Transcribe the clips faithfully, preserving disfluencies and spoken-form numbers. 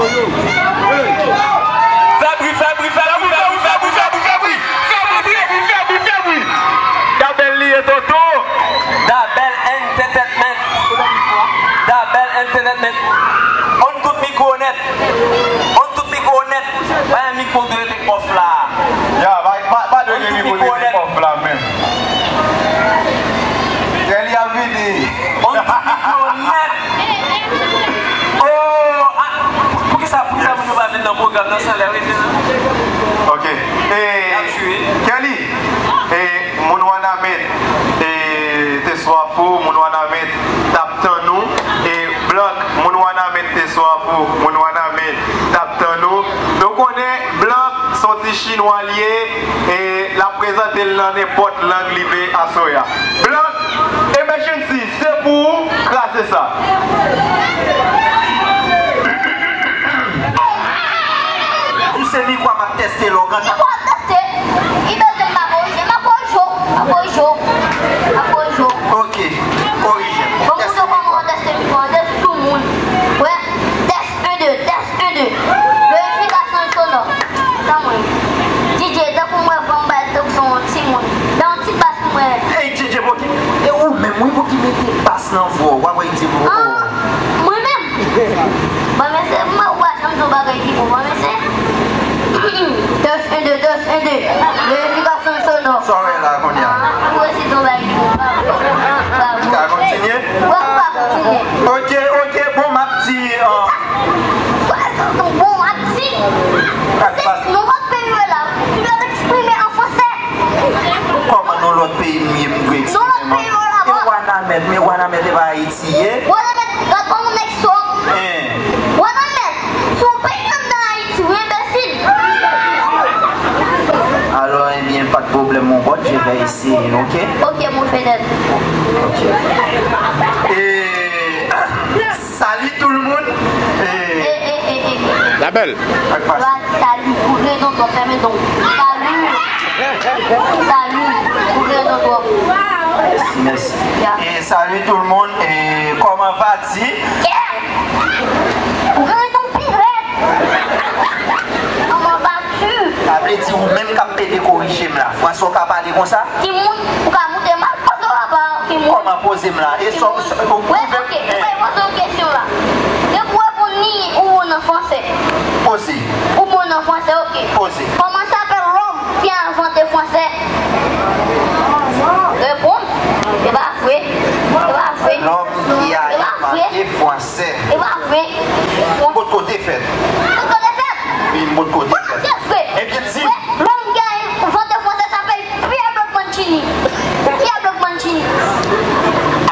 Fè bri, fè bri, fè bri, fè bri, fè bri, fè bri, fè bri, fè bri, fè bri, fè bri, fè bri. Dabèl li ye, tonton. Dabèl Entertainment. Dabèl Entertainment. On tout mikwo nèt. On tout mikwo nèt. Pa gen mikwo ki rete off la. Ya, pa, pa, pa dwe gen mikwo ki rete off la menm. Kèli ap vini. On tout mikwo nèt. Oh, ah, pou, poukisa, poukisa moun yo pa vin nan pwogram nan, sa lè rete nan. Ok. E, Kèli, e, moun Wanament, e, te swaf ou, moun Wanament t ap tann ou, e, Blank, moun Wanament te swaf ou, moun Wanament t ap tann ou. Nou konnen Blank se yon ti chinwa l ye, e l ap prezante l nan nenpòt lang li vle aswè a. Blank, Emergency, se pou ou, kraze sa. Ou se mikwa m ap teste lè w ganta. Mikwa w ap teste, li bezwen m ap korije, m ap korije w, m ap korije w, m ap korije w. Ok, korije m. Bon, teste mikwa. Bon, moun yo kòman teste mikwa, teste sou moun. Wè, tès, un, deux, tès, un, deux. Verifikasyon sonò. Tanpri. D J, tankou mwen, ban m bay tankou se yon timoun. Ban yon ti bas pou mwen. Ey, D J, bon, ki, e ou menm, wi, pou ki mete bas nan vwa w, w ap wè, di m, oh. Ah, mwen menm? Bon, mesye, mwen, ou pa janm di yon bagay ki bon, bon, mesye. Tès, un, deux, tès, un, deux. Verifikasyon sonò. Sa w wè la, kounye a? Ah, ou resi di yon bagay ki bon, bravo. Bravo. Ka kontinye? Wè, ou pa kontinye. Ok, ok, bon, m ap di, euh, Bon, ap di, se nou lòt peyi yo la, ki dwe eksprime an fransè. Kòman nou lòt peyi m ye, m dwe eksprime m? Nou lòt peyi yo la, e Wanament, men Wanament e pa Ayiti ye. Wanament, gad kòman nèg sòt. Hein. Wanament, se yon peyi anndan Ayiti, wi, enbesil. Alors, eh bien, pas de problème, mon pote, je vais essayer, ok? Ok, mon fenèt. Ok. E, Salut tout le monde. E, e, e, e, e. Labèl. Ak pa. Salut, ou gen don, don, fèmen don. Salut. Salut, ou gen don, don. Mèsi, mèsi. Ya. E salut tout le monde. E comment vas-tu? Yeah. Ou gen don pi rèd. Comment vas-tu? Sa vle di ou menm k ap pede korije m la. Franswa, w ka pale konsa? Timoun, ou ka moute mal, poze w apa, timoun. Kòman poze m la? E sò, sò, ou, wè, ok, ou pa poze yon kesyon la. Depi w reponn li, ou bon nan fransè. Poze. Ou bon nan fransè, ok. Poze. Comment s'appelle l'homme qui a inventé français? Reponn. E pa vre. E pa vre. L'homme qui a inventé français. E pa vre. M potko te fèt. M potko te fèt. Wi, m potko te fèt. Kote fèt? Ebyen, di. Wi, lòm ki envante fransè sa se Pierre Bloch Mancini. Pierre Bloch Mancini.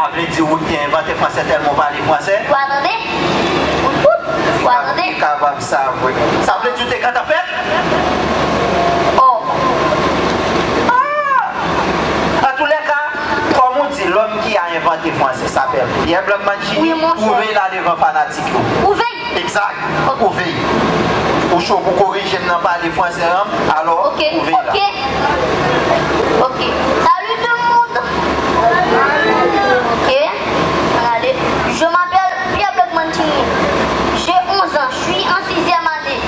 A vle di ou te envante fransè tèlman w pale fransè? Ou pa tande? Ou fout? Ou pa tande? Li kapab sa vre. Sa vle di ou te gentan fèt? Oh. Ah! Antoulèka, kòm ou di, l'homme qui a inventé français s'appelle Pierre Bloch Mancini. Wi, monchè. Ou veye la devan fanatik yo. Ou veye. Egzak. Ok. Ou veye. Ou cho pou korije m nan pale fransè an, alò, ok, ou veye la. Ok. Ok. Salut tout le monde. Ok. Ann ale. Je m'appelle Pierre Bloch Mancini. J'ai onze ans. Je suis en sixième année.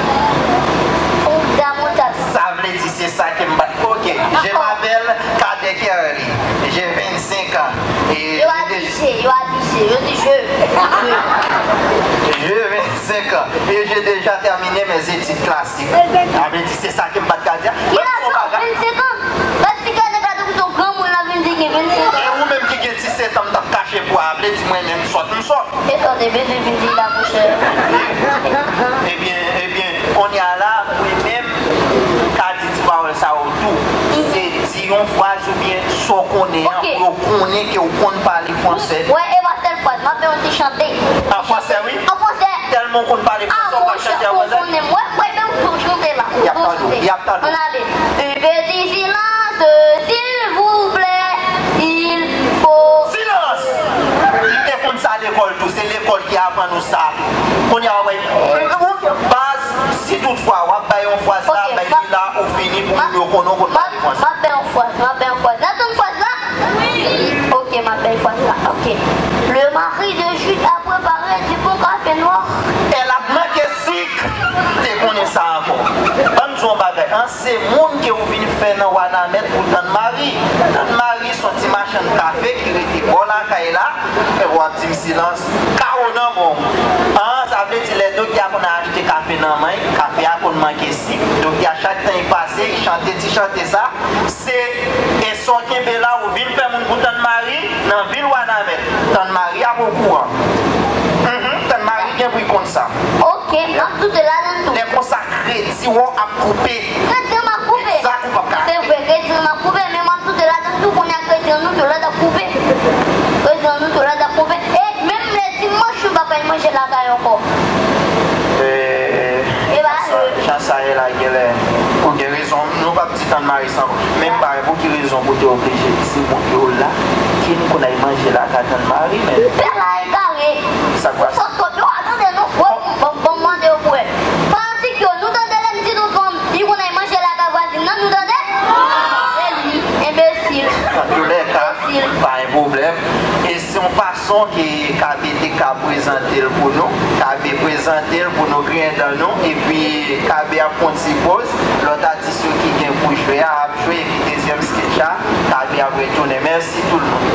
Fondamental. Sa vle di se sa ke m pa Ok, je m'appelle Cadet Kerly. J'ai vingt-cinq ans. Et yo abije, yo abije, yo di je. Je, j'ai vingt-cinq ans et j'ai déjà terminé mes études classiques. Sa vle di se sa ke m pa t ka di a. Ki laj ou? Vennsenk an. Gad ti Cadet, gad ou, yon granmoun la vin di gen vennsenk an. E ou menm ki gen disèt an, m t ap kache pou a vle di mwen menm sòt, m sòt. E sa w te bezwen vin di la, monchè? Ebyen, ebyen, kounye a la, mwen menm, m ka di ti pawòl sa yo tou. Se di yon fraz oubyen sa w konnen an, ok, pou yo konnen ke w konn pale fransè. Wi, e pa sèl fraz, m ap fè yon ti chante. An fransè, wi. An fransè. Tèlman w konn pale fransè, w pa chante an fransè. Ou konnen, mwen, mwen menm, pou chante la. Y ap tande w, y ap tande w. Ann ale. Un petit silence, s'il vous plaît, il faut. Silans! M te konn sa lekòl tou, se lekòl ki aprann nou sa. Kounye a, w ap wè, baz, si toutfwa w ap bay yon fraz la, bay li la, ou fini pou moun yo konnen w konn pale fransè. M ap bay yon fraz, m ap bay yon fraz. N ap tann fraz la? Wi. Ok, m ap bay fraz la. Ok. Le mari de Jude a préparé du bon café noir. Elle a manqué si Te konnen sa ankò. Ban m di w yon bagay, an, se moun ke ou vin fè nan Wanament pou Tann Mari. Tann Mari se yon ti machann kafe ki rete bò lakay la. E w ap di m silans, kawo nan men w. An, sa vle di lè doktè a konn al achte kafe nan men l, kafe a konn manke sik. Doktè a chak tan li pase, li chante ti chante sa. Se, e sa w kenbe la, ou vin fè moun pou Tann Mari nan vil Wanament. Tann Mari ap okouran. Mhm, Tann Mari gen pou l konn sa. Ok, m ap doute ladan tou. Lè konsa, kredi w ap koupe. Kredi m ap koupe. Egzak, ou p ap ka. Se vre, kredi m ap koupe, men m ap doute ladan tou, kounye a kredi an nou tou lòt ap koupe. Kredi an nou tou lòt ap koupe. E menm lè dimanch ou p ap al manje lakay ankò. E, e ba, jan sa ye la, genlè ou gen rezon. Nou p ap di Tann Mari sa ankò. Men m pa wè pou ki rezon pou te oblije di moun yo la ke n konn al manje lakay Tann Mari, men. Pè la egare. Sa k pase? Sòt kòb yo, a tande non. Wè, bon, bon, mande yo pou wè. Fanatik yo, nou tande lè m di nou fanm, li konn al manje lakay vwazin nan, nou tande? Se li, enbesil. Antoulèka, pa gen pwoblèm. E se yon fason ke K B te ka prezante l pou nou. K B prezante l pou nou griyen dan nou. Epi K B ap pran ti poz. Lòt atis yo ki gen pou jwe a ap jwe. Epi dezyèm sketch la, K B ap retounen. Mèsi tout moun.